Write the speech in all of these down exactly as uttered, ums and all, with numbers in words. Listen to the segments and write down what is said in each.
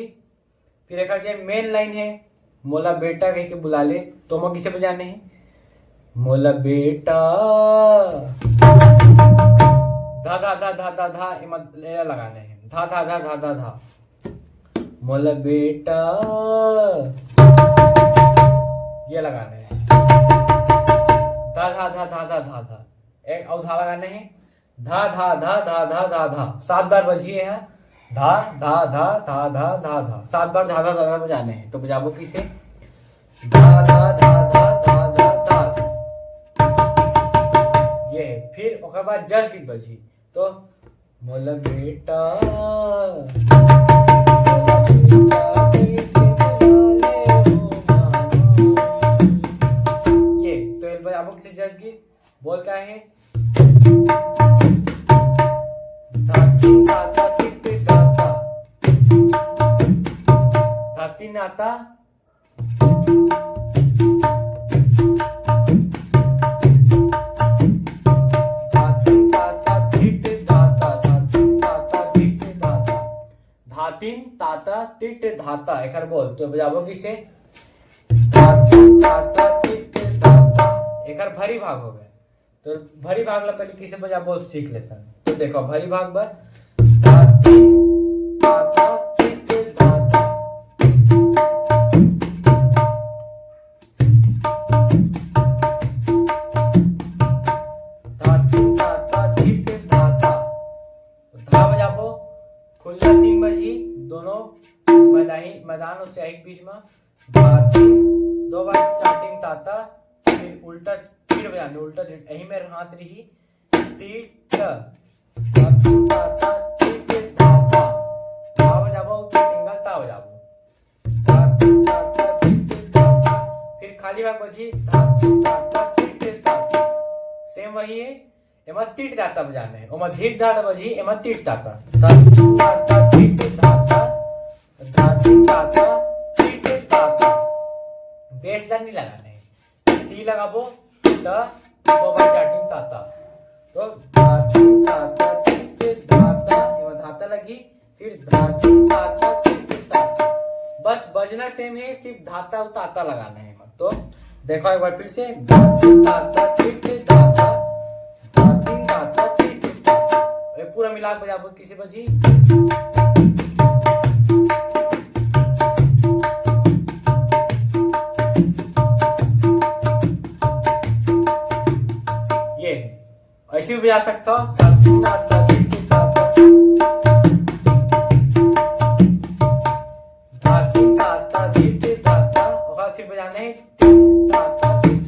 बजही। फिर एक जे मेन लाइन है, मोला बेटा कह के बुला ले, तो मैं किसे बजाने है? मोला बेटा, धा धा धा धा धा धा, एमा एला लगाने है, धा धा धा धा धा धा। मोला बेटा, ये लगाने है, धा धा धा धा धा धा धा। एक और धा लगाने है, धा धा धा धा धा धा धा, सात बार बजी है। धा धा धा धा धा धा धा, सात बार धा धा धा धा बजाने हैं। तो बजाबो किसे? धा धा धा धा धा धा धा। ये है। फिर ओकर बाद जस गीत बजी। तो मोला बेटा, मोला बेटा, बेटे बुला ले ओ मामा। ये तो एल बजाबो किसे? जस गीत। बोल का है? धातिन ताता तिट धाता। धातिन नाता। धातिन ताता तिट धाता, धातिन ताता तिट धाता। धातिन ताता तिट धाता, एकर बोल तो बजाबो किसे? धातिन ताता तिट धाता। एकर भरी भाग हो गए। तो भरी भाग ला पहले किसे बजाबो सीख लेथन। तो देखो भरी भाग बर धातिन ताता तिट धाता। धातिन ताता तिट धाता। धा बजाबो, खुल्ला तीन बजी, दोनों मैदानी, मैदान और स्याही के बीच में। धातिन, दो बार चाटिन ताता, फिर उल्टा, फिर बजाने, उल्टा तीन, यही मेरे हाथ रही, तीट, धातिन ताता, तीट धाता, धा बजाबो, फिर सिंगल ता बजाबो। धातिन ताता, तीट धाता, फिर खाली भाग बजी, धातिन ताता, तीट धाता। सेम वही है, एमा तीट धाता बजाने है, ओमा धीट धाता बजी, एमा तीट धाता। धातिन ताता, तीट धाता, धातिन ताता, तीट धाता। बेस ला नहीं लगाने है। ती लगाबो, त, दो बार चाटिन ताता। तो धातिन ताता, तीट धाता, एमा धाता लगी, फिर धातिन ताता, तीट ताता। बस बजना सेम है, सिर्फ धाता और ताता लगाना है मत। तो देखो एक बार फिर से, धातिन ताता, तीट ताता, धातिन ताता, तीट ताता। ये पूरा मिला के बजाबो किसे बजी? ये है। ऐसे भी बजा सकता हो। धातिन ताता, तीट ताता, और फिर बजाना है तीन ताता, तीन।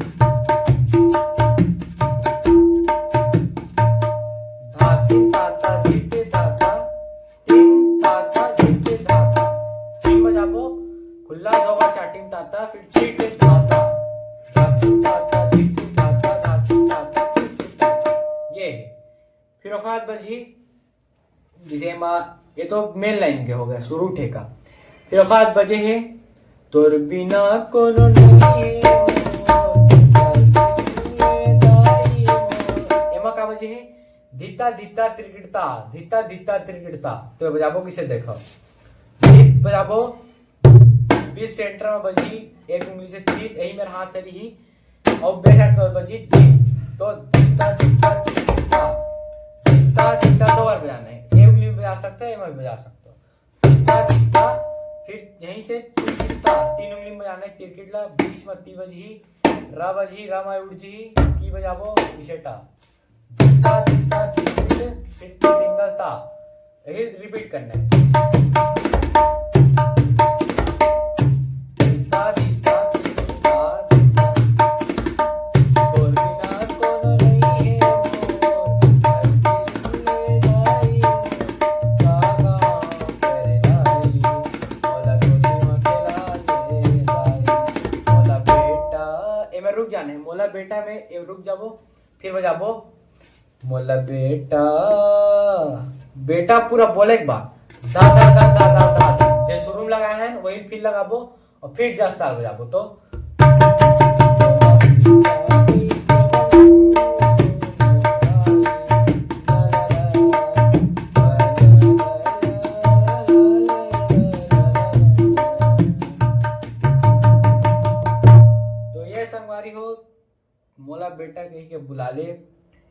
धातिन ताता, तीट ताता, तीन ताता, तीट ताता। तीन बजाबो, खुल्ला दो बार चाटिन ताता, फिर तीट ताता। धातिन ताता, तीट ताता, धातिन ताता, तीट ताता। ये है। फिर ओकर बाद बजी, जैसे एमा, ये तो मेन लाइन के हो गया, शुरू ठेका। फिर ओकर बाद बजे है, तोर बिना कोनो नहीं है मोर, एमा का बजे है? धिता धिता त्रिकिटता, धिता धिता त्रिकिटता। तो बजाबो किसे देखो, धित बजाबो, बीच सेंटर में बजी, एक उंगली से तीन, यही मेरा हाथ रही, और बैक साइड पर बजी धी। तो धिता धिता धिता, धिता धिता दो बार बजाना है। एक उंगली में बजा सकते हो, एक में बजा सकते हो। धिता धिता, फिर यहीं से धिता, तीन उंगली में बजाना है। क्रिकेट ला बीच में ती बजी, रा बजी, रा में उड़ जी, की बजाबो, इसे टा। धिता धिता धित, फिर सिंगल ता, यही रिपीट करना है। धिता धिता धिता धिता। तोर बिना कोनो नहीं है मोर, धरती सुन ले जाई, का गाँव कर लाई, मोला गोदी में खेला ले जाई, मोला बेटा। एमे रुक जाना है, मोला बेटा में ए रुक जाबो, फिर बजाबो, मोला बेटा, बेटा पूरा बोले के बाद दा दा दा दा दा दा दा, जे शुरू में लगाए हैं वही फिर लगाबो और फिर जस ताल बजाबो। तो तो ये संगवारी हो, मोला बेटा कही के बुला ले।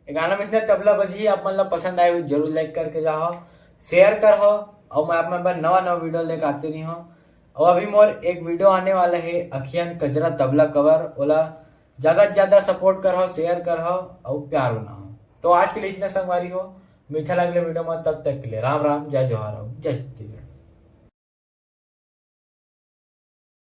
ये गाना में इसने तबला बजी, आप मन ला पसंद आए हो जरूर लाइक करके जाओ, शेयर कर हो, और मैं आप मन बर नवा नवा वीडियो लेके आते रही हूँ। और अभी मोर एक वीडियो आने वाला है, अखियन कजरा तबला कवर, ओला ज्यादा से ज्यादा सपोर्ट कर हो, शेयर कर हो और प्यार बनाओ। तो आज के लिए इतना संगवारी हो, मिलथन अगले वीडियो में, तब तक के लिए राम राम, जय जोहार, जय छत्तीसगढ़।